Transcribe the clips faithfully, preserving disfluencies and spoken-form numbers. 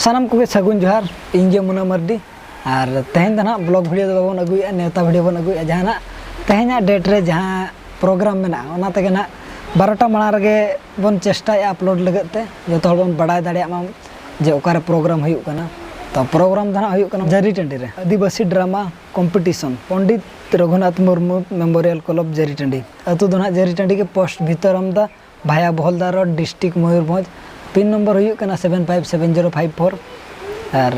ᱥᱟᱱᱟᱢ ᱠᱚᱜᱮ ᱥᱟᱹᱜᱩᱱ ᱡᱚᱦᱟᱨ᱾ ᱤᱧ ᱜᱮ ᱢᱩᱱᱟ ᱢᱟᱨᱰᱤ᱾ ᱟᱨ ᱛᱮᱦᱮᱧ ᱫᱚ ᱱᱟᱦᱟᱜ ᱵᱞᱚᱜ ᱵᱷᱤᱰᱤᱭᱳ ᱫᱚ ᱵᱟᱵᱚᱱ ᱟᱹᱜᱩᱭᱮᱫᱼᱟ, ᱱᱮᱣᱛᱟ ᱵᱷᱤᱰᱤᱭᱳ ᱵᱚᱱ ᱟᱹᱜᱩᱭᱮᱫᱼᱟ᱾ ᱡᱟᱦᱟᱱᱟᱜ ᱛᱮᱦᱮᱧᱟᱜ ᱰᱮᱴ ᱨᱮ ᱡᱟᱦᱟᱸ ᱯᱨᱳᱜᱨᱟᱢ ᱢᱮᱱᱟᱜᱼᱟ, ᱚᱱᱟ ᱛᱮᱜᱮ ᱱᱟᱦᱟᱜ ᱵᱟᱨᱚᱴᱟ ᱢᱟᱲᱟᱝ ᱨᱮᱜᱮ ᱵᱚᱱ ᱪᱮᱥᱴᱟᱭᱮᱫᱼᱟ ᱟᱯᱞᱳᱰ ᱞᱟᱹᱜᱤᱫ ᱛᱮ, ᱡᱚᱛᱚ ᱦᱚᱲ ᱵᱚᱱ ᱵᱟᱲᱟᱭ ᱫᱟᱲᱮᱭᱟᱜ ᱢᱟ ᱡᱮ ᱚᱠᱟᱨᱮ ᱯᱨᱳᱜᱨᱟᱢ ᱦᱩᱭᱩᱜ ᱠᱟᱱᱟ᱾ ᱛᱚ ᱯᱨᱳᱜᱨᱟᱢ ᱫᱚ ᱱᱟᱦᱟᱜ ᱦᱩᱭᱩᱜ ᱠᱟᱱᱟ ᱡᱟᱹᱨᱤ ᱴᱟᱺᱰᱤ ᱨᱮ, Adivasi drama competition, Pandit Raghunath Murmu memorial club ᱡᱟᱹᱨᱤ ᱴᱟᱺᱰᱤ᱾ ᱟᱹᱛᱩ ᱫᱚ ᱱᱟᱦᱟᱜ ᱡᱟᱹᱨᱤ ᱴᱟᱺᱰᱤ ᱜᱮ, ᱯᱳᱥᱴ ᱵᱷᱤᱛᱟᱹᱨᱟᱢᱫᱟ, ᱵᱷᱟᱭᱟ Bohalda road, district Mayurbhanj. Pin number ᱦᱩᱭᱩᱜ ᱠᱟᱱᱟ seven five seven zero five four. ᱟᱨ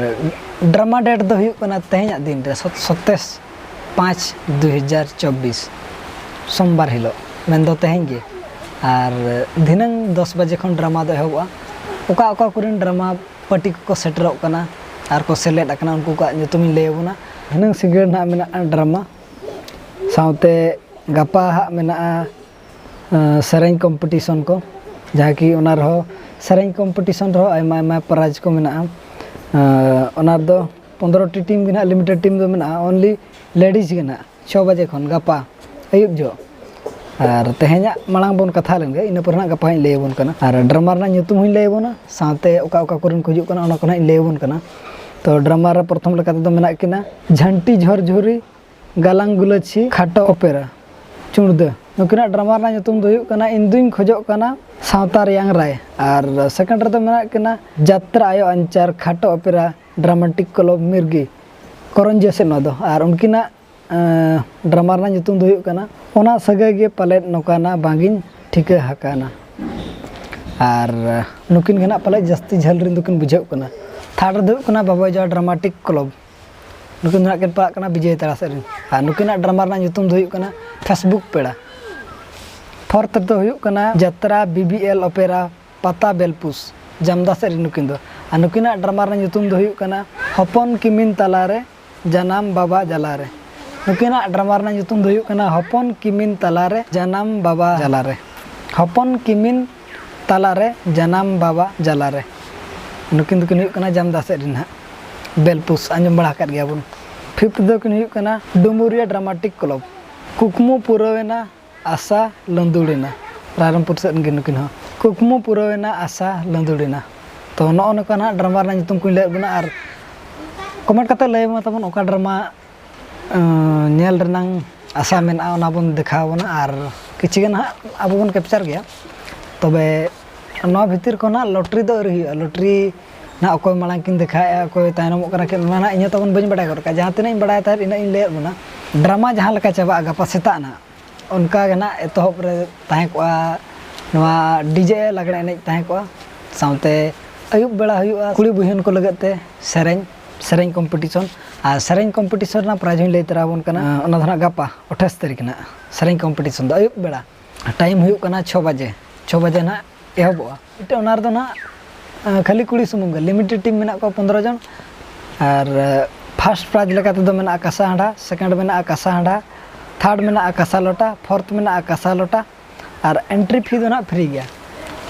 ᱰᱨᱟᱢᱟ ᱰᱮᱴ ᱫᱚ ᱦᱩᱭᱩᱜ ᱠᱟᱱᱟ ᱛᱮᱦᱮᱧᱟᱜ ᱫᱤᱱ ᱨᱮ, ᱥᱚᱛ-, ᱥᱟᱛᱟᱥ ᱯᱟᱸᱪ ᱫᱩ ᱦᱟᱡᱟᱨ ᱪᱚᱵᱵᱤᱥ, ᱥᱳᱢᱵᱟᱨ ᱦᱤᱞᱳᱜ, ᱢᱮᱱᱫᱚ ᱛᱮᱦᱮᱧ ᱜᱮ᱾ ᱟᱨ ᱫᱷᱤᱱᱟᱹᱝ ᱫᱚᱥ ᱵᱟᱡᱮ ᱠᱷᱚᱱ ᱰᱨᱟᱢᱟ ᱫᱚ ᱮᱦᱚᱵᱚᱜᱼᱟ᱾ ᱚᱠᱟ ᱚᱠᱟ ᱠᱚᱨᱮᱱ ᱰᱨᱟᱢᱟ ᱯᱟᱨᱴᱤ ᱠᱚᱠᱚ ᱥᱮᱴᱮᱨᱚᱜ ᱠᱟᱱᱟ ᱟᱨ ᱠᱚ ᱥᱮᱞᱮᱫ ᱟᱠᱟᱱᱟ, ᱩᱱᱠᱩ ᱠᱚᱣᱟᱜ ᱧᱩᱛᱩᱢᱤᱧ ᱞᱟᱹᱭ ᱟᱵᱚᱱᱟ᱾ ᱫᱷᱤᱱᱟᱹᱝ ᱥᱤᱸᱜᱟᱹᱲ ᱱᱟᱦᱟᱜ ᱢᱮᱱᱟᱜᱼᱟ ᱰᱨᱟᱢᱟ, ᱥᱟᱶᱛᱮ ᱜᱟᱯᱟ ᱦᱟᱸᱜ ᱢᱮᱱᱟᱜᱼᱟ ᱥᱮᱨᱮᱧ ᱠᱚᱢᱯᱤᱴᱤᱥᱚᱱ ᱠᱚ, ᱡᱟᱦᱟᱸ ᱠᱤ ᱚᱱᱟ ᱨᱮᱦᱚᱸ, ᱥᱮᱨᱮᱧ ᱠᱚᱢᱯᱤᱴᱤᱥᱚᱱ ᱨᱮᱦᱚᱸ ᱟᱭᱢᱟ ᱟᱭᱢᱟ ᱯᱨᱟᱭᱤᱡᱽ ᱠᱚ ᱢᱮᱱᱟᱜᱼᱟ᱾ ᱚᱱᱟ ᱨᱮᱫᱚ ᱯᱚᱱᱫᱽᱨᱚ ᱴᱤ ᱴᱤᱢ ᱜᱮ ᱱᱟᱦᱟᱜ, ᱞᱤᱢᱤᱴᱮᱰ ᱴᱤᱢ ᱫᱚ ᱢᱮᱱᱟᱜᱼᱟ, ᱚᱱᱞᱤ ᱞᱮᱰᱤᱡᱽ ᱜᱮ ᱱᱟᱦᱟᱜ, ᱪᱷᱚ ᱵᱟᱡᱮ ᱠᱷᱚᱱ ᱜᱟᱯᱟ ᱟᱹᱭᱩᱵ ᱡᱚᱦᱚᱜ᱾ ᱟᱨ ᱛᱮᱦᱮᱧᱟᱜ ᱢᱟᱲᱟᱝ ᱵᱚᱱ ᱠᱟᱛᱷᱟ ᱞᱮᱱ ᱜᱮ, ᱤᱱᱟᱹ ᱯᱚᱨᱮ ᱱᱟᱦᱟᱜ ᱜᱟᱯᱟ ᱦᱟᱸᱜ ᱤᱧ ᱞᱟᱹᱭ ᱟᱵᱚᱱ ᱠᱟᱱᱟ᱾ ᱟᱨ ᱰᱨᱟᱢᱟ ᱨᱮᱱᱟᱜ ᱧᱩᱛᱩᱢ ᱦᱚᱸᱧ ᱞᱟᱹᱭ ᱟᱵᱚᱱᱟ, ᱥᱟᱶᱛᱮ ᱚᱠᱟ ᱚᱠᱟ ᱠᱚᱨᱮᱱ ᱠᱚ ᱦᱤᱡᱩᱜ ᱠᱟᱱᱟ, ᱚᱱᱟ ᱠᱚ ᱱᱟᱦᱟᱜ ᱤᱧ ᱞᱟᱹᱭ ᱟᱵᱚᱱ ᱠᱟᱱᱟ᱾ ᱛᱚ ᱰᱨᱟᱢᱟ ᱨᱮ ᱯᱨᱚᱛᱷᱚᱢ ᱞᱮᱠᱟ ᱛᱮᱫᱚ ᱢᱮᱱᱟᱜ ᱠᱤᱱᱟ ᱡᱷᱟᱱᱴᱤ ᱡᱷᱚᱨᱡᱷᱩᱨᱤ, ᱜᱟᱞᱟᱝ ᱜᱩᱞᱟᱹᱪᱷᱤ, ᱠᱷᱟᱴᱚ ᱚᱯᱮᱨᱟ, ᱪᱩᱲᱫᱟᱹ᱾ ᱱᱩᱠᱤᱱᱟᱜ ᱰᱨᱟᱢᱟ ᱨᱮᱱᱟᱜ ᱧᱩᱛᱩᱢ ᱫᱚ ᱦᱩᱭᱩᱜ ᱠᱟᱱᱟ ᱤᱧ ᱫᱩᱧ ᱠᱷᱚᱡᱚᱜ ᱠᱟᱱᱟ ᱥᱟᱶᱛᱟ ᱨᱮᱭᱟᱝ ᱨᱟᱭ᱾ ᱟᱨ ᱥᱮᱠᱮᱱᱰ ᱨᱮᱫᱚ ᱢᱮᱱᱟᱜ ᱠᱤᱱᱟ ᱡᱟᱛᱨᱟ ᱟᱭᱳ ᱟᱧᱪᱟᱨ, ᱠᱷᱟᱴᱚ ᱚᱯᱮᱨᱟ, ᱰᱨᱟᱢᱟᱴᱤᱠ ᱠᱞᱟᱵᱽ ᱢᱤᱨᱜᱤ, ᱠᱚᱨᱚᱧᱡᱤᱭᱟᱹ ᱥᱮᱫ ᱱᱚᱣᱟ ᱫᱚ᱾ ᱟᱨ ᱩᱱᱠᱤᱱᱟᱜ ᱮᱸ, ᱰᱨᱟᱢᱟ ᱨᱮᱱᱟᱜ ᱧᱩᱛᱩᱢ ᱫᱚ ᱦᱩᱭᱩᱜ ᱠᱟᱱᱟ ᱚᱱᱟ ᱥᱟᱹᱜᱟᱹᱭ ᱜᱮ ᱯᱟᱞᱮᱫ ᱱᱚᱝᱠᱟᱱᱟ ᱵᱟᱝᱤᱧ ᱴᱷᱤᱠᱟᱹ ᱟᱠᱟᱱᱟ᱾ ᱟᱨ ᱱᱩᱠᱤᱱ ᱜᱮ ᱱᱟᱜ ᱯᱟᱞᱮᱫ ᱡᱟᱹᱥᱛᱤ ᱡᱷᱟᱹᱞ ᱨᱮᱱ ᱫᱚᱠᱤᱱ ᱵᱩᱡᱷᱟᱹᱜ ᱠᱟᱱᱟ᱾ ᱛᱷᱟᱨᱰ ᱨᱮᱫᱚ ᱦᱩᱭᱩᱜ ᱠᱟᱱᱟ ᱵᱟᱵᱟ ᱡᱟᱣᱟ ᱰᱨᱟᱢᱟᱴᱤᱠ ᱠᱞᱟᱵᱽ᱾ ᱱᱩᱠᱤᱱ ᱫᱚ ᱱᱟᱜ ᱠᱤᱱ ᱯᱟᱲᱟᱜ ᱠᱟᱱᱟ ᱵᱤᱡᱚᱭ ᱛᱟᱲᱟ ᱥᱮᱫ ᱨᱮᱱ᱾ ᱟᱨ ᱱᱩᱠᱤᱱᱟᱜ ᱰᱨᱟᱢᱟ ᱨᱮᱱᱟᱜ ᱧᱩᱛᱩᱢ ᱫᱚ ᱦᱩᱭᱩᱜ ᱠᱟᱱᱟ ᱯᱷᱮᱥᱵᱩᱠ ᱯᱮᱲᱟ᱾ ᱯᱷᱳᱨᱛᱷ ᱨᱮᱫᱚ ᱦᱩᱭᱩᱜ ᱠᱟᱱᱟ ᱡᱟᱛᱨᱟ ᱵᱤ ᱵᱤ ᱮᱞ ᱚᱯᱮᱨᱟ ᱯᱟᱛᱟ ᱵᱮᱞᱯᱩᱥ, ᱡᱟᱢᱫᱟ ᱥᱮᱫ ᱨᱮᱱ ᱱᱩᱠᱤᱱ ᱫᱚ᱾ ᱟᱨ ᱱᱩᱠᱤᱱᱟᱜ ᱰᱨᱟᱢᱟ ᱨᱮᱱᱟᱜ ᱧᱩᱛᱩᱢ ᱫᱚ ᱦᱩᱭᱩᱜ ᱠᱟᱱᱟ ᱦᱚᱯᱚᱱ ᱠᱤᱢᱤᱱ ᱛᱟᱞᱟᱨᱮ ᱡᱟᱱᱟᱢ ᱵᱟᱵᱟ ᱡᱟᱞᱟᱨᱮ᱾ ᱱᱩᱠᱤᱱᱟᱜ ᱰᱨᱟᱢᱟ ᱨᱮᱱᱟᱜ ᱧᱩᱛᱩᱢ ᱫᱚ ᱦᱩᱭᱩᱜ ᱠᱟᱱᱟ ᱦᱚᱯᱚᱱ ᱠᱤᱢᱤᱱ ᱛᱟᱞᱟᱨᱮ ᱡᱟᱱᱟᱢ ᱵᱟᱵᱟ ᱡᱟᱞᱟᱨᱮ᱾ ᱦᱚᱯᱚᱱ ᱠᱤᱢᱤᱱ ᱛᱟᱞᱟᱨᱮ ᱡᱟᱱᱟᱢ ᱵᱟᱵᱟ ᱡᱟᱞᱟᱨᱮ᱾ ᱱᱩᱠᱤᱱ ᱫᱚᱠᱤᱱ ᱦᱩᱭᱩᱜ ᱠᱟᱱᱟ ᱡᱟᱢᱫᱟ ᱥᱮᱫ ᱨᱮᱱ ᱦᱟᱸᱜ, ᱵᱮᱞᱯᱩᱥ, ᱟᱸᱡᱚᱢ ᱵᱟᱲᱟ ᱟᱠᱟᱫ ᱜᱮᱭᱟᱵᱚᱱ᱾ ᱯᱷᱤᱯᱛᱷ ᱫᱚᱠᱤᱱ ᱦᱩᱭᱩᱜ ᱠᱟᱱᱟ ᱰᱩᱢᱩᱨᱤᱭᱟᱹ ᱰᱨᱟᱢᱟᱴᱤᱠ ᱠᱞᱟᱵᱽ, ᱠᱩᱠᱢᱩ ᱯᱩᱨᱟᱹᱣᱮᱱᱟ ᱟᱥᱟ ᱞᱟᱹᱫᱩᱲᱮᱱᱟ᱾ ᱨᱟᱭᱨᱚᱝᱯᱩᱨ ᱥᱮᱫ ᱨᱮᱱ ᱜᱮ ᱱᱩᱠᱤᱱ ᱦᱚᱸ᱾ ᱠᱩᱠᱢᱩ ᱯᱩᱨᱟᱹᱣᱮᱱᱟ ᱟᱥᱟ ᱞᱟᱹᱫᱩᱲᱮᱱᱟ᱾ ᱛᱚ ᱱᱚᱜᱼᱚ ᱱᱚᱝᱠᱟ ᱱᱟᱦᱟᱜ ᱰᱨᱟᱢᱟ ᱨᱮᱱᱟᱜ ᱧᱩᱛᱩᱢ ᱠᱚᱧ ᱞᱟᱹᱭᱟᱫ ᱵᱚᱱᱟ, ᱟᱨ ᱠᱚᱢᱮᱱᱴ ᱠᱟᱛᱮ ᱞᱟᱹᱭ ᱢᱟ ᱛᱟᱵᱚᱱ ᱚᱠᱟ ᱰᱨᱟᱢᱟ ᱟᱸ, ᱧᱮᱞ ᱨᱮᱱᱟᱝ ᱟᱥᱟ ᱢᱮᱱᱟᱜᱼᱟ, ᱚᱱᱟ ᱵᱚᱱ ᱫᱮᱠᱷᱟᱣ ᱟᱵᱚᱱᱟ᱾ ᱟᱨ ᱠᱤᱪᱷᱩ ᱜᱟᱱ ᱦᱟᱸᱜ ᱟᱵᱚ ᱵᱚᱱ ᱠᱮᱯᱪᱟᱨ ᱜᱮᱭᱟ᱾ ᱛᱚᱵᱮ ᱱᱚᱣᱟ ᱵᱷᱤᱛᱤᱨ ᱠᱷᱚᱱ ᱦᱟᱸᱜ ᱞᱚᱴᱨᱤ ᱫᱚ ᱟᱹᱣᱨᱤ ᱦᱩᱭᱩᱜᱼᱟ᱾ ᱞᱚᱴᱨᱤ ᱱᱟᱦᱟᱜ ᱚᱠᱚᱭ ᱢᱟᱲᱟᱝ ᱠᱤᱱ ᱫᱮᱠᱷᱟᱣᱮᱫᱼᱟ, ᱚᱠᱚᱭ ᱛᱟᱭᱱᱚᱢᱚᱜ ᱠᱟᱱᱟ ᱠᱤᱱ, ᱚᱱᱟ ᱱᱟᱦᱟᱜ ᱤᱧ ᱦᱚᱸ ᱛᱟᱵᱚᱱ ᱵᱟᱹᱧ ᱵᱟᱰᱟᱭ ᱜᱚᱫ ᱠᱟᱜᱼᱟ᱾ ᱡᱟᱦᱟᱸ ᱛᱤᱱᱟᱹᱜ ᱤᱧ ᱵᱟᱲᱟᱭᱟ ᱛᱟᱦᱮᱸᱫ, ᱤᱱᱟᱹᱜ ᱤᱧ ᱞᱟᱹᱭᱟᱫ ᱵᱚᱱᱟ᱾ ᱰᱨᱟᱢᱟ ᱡᱟᱦᱟᱸ ᱞᱮᱠᱟ ᱪᱟᱵᱟᱜᱼᱟ ᱜᱟᱯᱟ ᱥᱮᱛᱟᱜ ᱱᱟᱦᱟᱜ, ᱚᱱᱠᱟ ᱜᱮ ᱱᱟᱦᱟᱜ ᱮᱛᱚᱦᱚᱵ ᱨᱮ ᱛᱟᱦᱮᱸ ᱠᱚᱜᱼᱟ ᱱᱚᱣᱟ ᱰᱤᱡᱮ ᱞᱟᱜᱽᱲᱮ ᱮᱱᱮᱡ ᱛᱟᱦᱮᱸ ᱠᱚᱜᱼᱟ, ᱥᱟᱶᱛᱮ ᱟᱹᱭᱩᱵ ᱵᱮᱲᱟ ᱦᱩᱭᱩᱜᱼᱟ ᱠᱩᱲᱤ ᱵᱩᱦᱤᱱ ᱠᱚ ᱞᱟᱹᱜᱤᱫ ᱛᱮ ᱥᱮᱨᱮᱧ, ᱥᱮᱨᱮᱧ ᱠᱚᱢᱯᱤᱴᱤᱥᱚᱱ᱾ ᱟᱨ ᱥᱮᱨᱮᱧ ᱠᱚᱢᱯᱤᱴᱤᱥᱚᱱ ᱨᱮᱱᱟᱜ ᱯᱨᱟᱭᱤᱡᱽ ᱦᱚᱸᱧ ᱞᱟᱹᱭ ᱛᱚᱨᱟ ᱟᱵᱚᱱ ᱠᱟᱱᱟ᱾ ᱚᱱᱟ ᱫᱚ ᱱᱟᱦᱟᱜ ᱜᱟᱯᱟ ᱟᱴᱷᱟᱥ ᱛᱟᱹᱨᱤᱠᱷ ᱱᱟᱦᱟᱜ ᱥᱮᱨᱮᱧ ᱠᱚᱢᱯᱤᱴᱤᱥᱚᱱ ᱫᱚ ᱟᱹᱭᱩᱵ ᱵᱮᱲᱟ᱾ ᱴᱟᱭᱤᱢ ᱦᱩᱭᱩᱜ ᱠᱟᱱᱟ ᱪᱷᱚ ᱵᱟᱡᱮ, ᱪᱷᱚ ᱵᱟᱡᱮ ᱱᱟᱦᱟᱜ ᱮᱦᱚᱵᱚᱜᱼᱟ᱾ ᱢᱤᱫᱴᱮᱱ ᱚᱱᱟ ᱨᱮᱫᱚ ᱱᱟᱦᱟᱜ, ᱟᱸ, ᱠᱷᱟᱹᱞᱤ ᱠᱩᱲᱤ ᱥᱩᱢᱩᱝ ᱜᱮ, ᱞᱤᱢᱤᱴᱮᱰ ᱴᱤᱢ ᱢᱮᱱᱟᱜ ᱠᱚᱣᱟ ᱯᱚᱱᱫᱽᱨᱚ ᱡᱚᱱ᱾ ᱟᱨ, ᱟᱸ, ᱯᱷᱟᱥᱴ ᱯᱨᱟᱭᱤᱡᱽ ᱞᱮᱠᱟ ᱛᱮᱫᱚ ᱢᱮᱱᱟᱜᱼᱟ ᱠᱟᱥᱟ ᱦᱟᱸᱰᱟ, ᱥᱮᱠᱮᱱᱰ ᱢᱮᱱᱟᱜᱼᱟ ᱠᱟᱥᱟ ᱦᱟᱸᱰᱟ, ᱛᱷᱟᱨᱰ ᱢᱮᱱᱟᱜᱼᱟ ᱠᱟᱥᱟ ᱞᱚᱴᱟ, ᱯᱷᱳᱨᱛᱷ ᱢᱮᱱᱟᱜᱼᱟ ᱠᱟᱥᱟ ᱞᱚᱴᱟ᱾ ᱟᱨ ᱮᱱᱴᱨᱤ ᱯᱷᱤ ᱫᱚ ᱱᱟᱦᱟᱜ ᱯᱷᱨᱤ ᱜᱮᱭᱟ᱾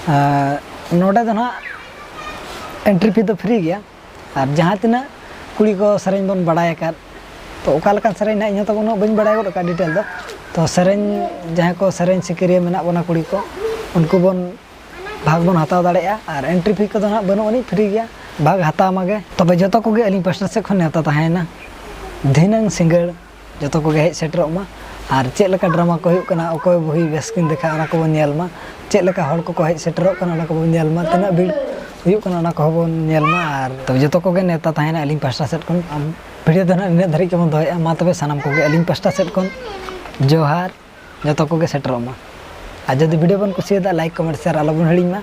ᱟᱸ, ᱱᱚᱰᱮ ᱫᱚ ᱱᱟᱦᱟᱜ ᱮᱱᱴᱨᱤ ᱯᱷᱤ ᱫᱚ ᱯᱷᱨᱤ ᱜᱮᱭᱟ᱾ ᱟᱨ ᱡᱟᱦᱟᱸ ᱛᱤᱱᱟᱹᱜ ᱠᱩᱲᱤ ᱠᱚ ᱥᱮᱨᱮᱧ ᱵᱚᱱ ᱵᱟᱲᱟᱭ ᱟᱠᱟᱫ, ᱛᱚ ᱚᱠᱟ ᱞᱮᱠᱟᱱ ᱥᱮᱨᱮᱧ ᱱᱟᱦᱟᱜ ᱤᱧ ᱦᱚᱸ ᱛᱟᱵᱚ ᱩᱱᱟᱹᱜ ᱵᱟᱹᱧ ᱵᱟᱲᱟᱭ ᱜᱚᱫ ᱟᱠᱟᱫ ᱰᱤᱴᱮᱞ ᱫᱚ᱾ ᱛᱚ ᱥᱮᱨᱮᱧ ᱡᱟᱦᱟᱸᱭ ᱠᱚ ᱥᱮᱨᱮᱧ ᱥᱤᱠᱟᱹᱨᱤᱭᱟᱹ ᱢᱮᱱᱟᱜ ᱵᱚᱱᱟ ᱠᱩᱲᱤ ᱠᱚ, ᱩᱱᱠᱩ ᱵᱚᱱ ᱵᱷᱟᱜᱽ ᱵᱚᱱ ᱦᱟᱛᱟᱣ ᱫᱟᱲᱮᱭᱟᱜᱼᱟ᱾ ᱟᱨ ᱮᱱᱴᱨᱤ ᱯᱷᱤ ᱠᱚᱫᱚ ᱱᱟᱦᱟᱜ ᱵᱟᱹᱱᱩᱜ ᱟᱹᱱᱤᱡ, ᱯᱷᱨᱤ ᱜᱮᱭᱟ, ᱵᱷᱟᱜᱽ ᱦᱟᱛᱟᱣ ᱢᱟᱜᱮ᱾ ᱛᱚᱵᱮ ᱡᱚᱛᱚ ᱠᱚᱜᱮ ᱟᱹᱞᱤᱧ ᱯᱟᱥᱴᱟ ᱥᱮᱫ ᱠᱷᱚᱱ ᱱᱮᱣᱛᱟ ᱛᱟᱦᱮᱸᱭᱮᱱᱟ ᱫᱷᱤᱱᱟᱹᱝ ᱥᱤᱸᱜᱟᱹᱲ ᱡᱚᱛᱚ ᱠᱚᱜᱮ ᱦᱮᱡ ᱥᱮᱴᱮᱨᱚᱜ ᱢᱟ᱾ ᱟᱨ ᱪᱮᱫ ᱞᱮᱠᱟ ᱰᱨᱟᱢᱟ ᱠᱚ ᱦᱩᱭᱩᱜ ᱠᱟᱱᱟ, ᱚᱠᱚᱭ ᱵᱩᱦᱤ ᱵᱮᱥ ᱠᱤᱱ ᱫᱮᱠᱷᱟᱜᱼᱟ, ᱚᱱᱟ ᱠᱚᱵᱚᱱ ᱧᱮᱞ ᱢᱟ᱾ ᱪᱮᱫ ᱞᱮᱠᱟ ᱦᱚᱲ ᱠᱚᱠᱚ ᱦᱮᱡ ᱥᱮᱴᱮᱨᱚᱜ ᱠᱟᱱᱟ, ᱚᱱᱟ ᱠᱚᱵᱚᱱ ᱧᱮᱞ ᱢᱟ᱾ ᱛᱤᱱᱟᱹᱜ ᱵᱷᱤᱲ ᱦᱩᱭᱩᱜ ᱠᱟᱱᱟ, ᱚᱱᱟ ᱠᱚᱦᱚᱸ ᱵᱚᱱ ᱧᱮᱞ ᱢᱟ᱾ ᱟᱨ ᱛᱚᱵᱮ ᱡᱚᱛᱚ ᱠᱚᱜᱮ ᱱᱮᱣᱛᱟ ᱛᱟᱦᱮᱸᱭᱮᱱᱟ ᱟᱹᱞᱤᱧ ᱯᱟᱥᱴᱟ ᱥᱮᱫ ᱠᱷᱚᱱ᱾ ᱟᱢ ᱵᱷᱤᱰᱤᱭᱳ ᱫᱚ ᱱᱟᱦᱟᱜ ᱱᱤᱱᱟᱹᱜ ᱫᱷᱟᱹᱨᱤᱡ ᱜᱮᱵᱚᱱ ᱫᱚᱦᱚᱭᱮᱫᱼᱟ᱾ ᱢᱟ ᱛᱚᱵᱮ ᱥᱟᱱᱟᱢ ᱠᱚᱜᱮ ᱟᱹᱞᱤᱧ ᱯᱟᱥᱴᱟ ᱥᱮᱫ ᱠᱷᱚᱱ ᱡᱚᱦᱟᱨ, ᱡᱚᱛᱚ ᱠᱚᱜᱮ ᱥᱮᱴᱮᱨᱚᱜ ᱢᱟ᱾ ᱟᱨ ᱡᱩᱫᱤ ᱵᱷᱤᱰᱤᱭᱳ ᱵᱚᱱ ᱠᱩᱥᱤᱭᱟᱫᱟ, ᱞᱟᱭᱤᱠ, ᱠᱚᱢᱮᱱᱴ, ᱥᱮᱭᱟᱨ ᱟᱞᱚᱵᱚᱱ ᱦᱤᱲᱤᱧ ᱢᱟ᱾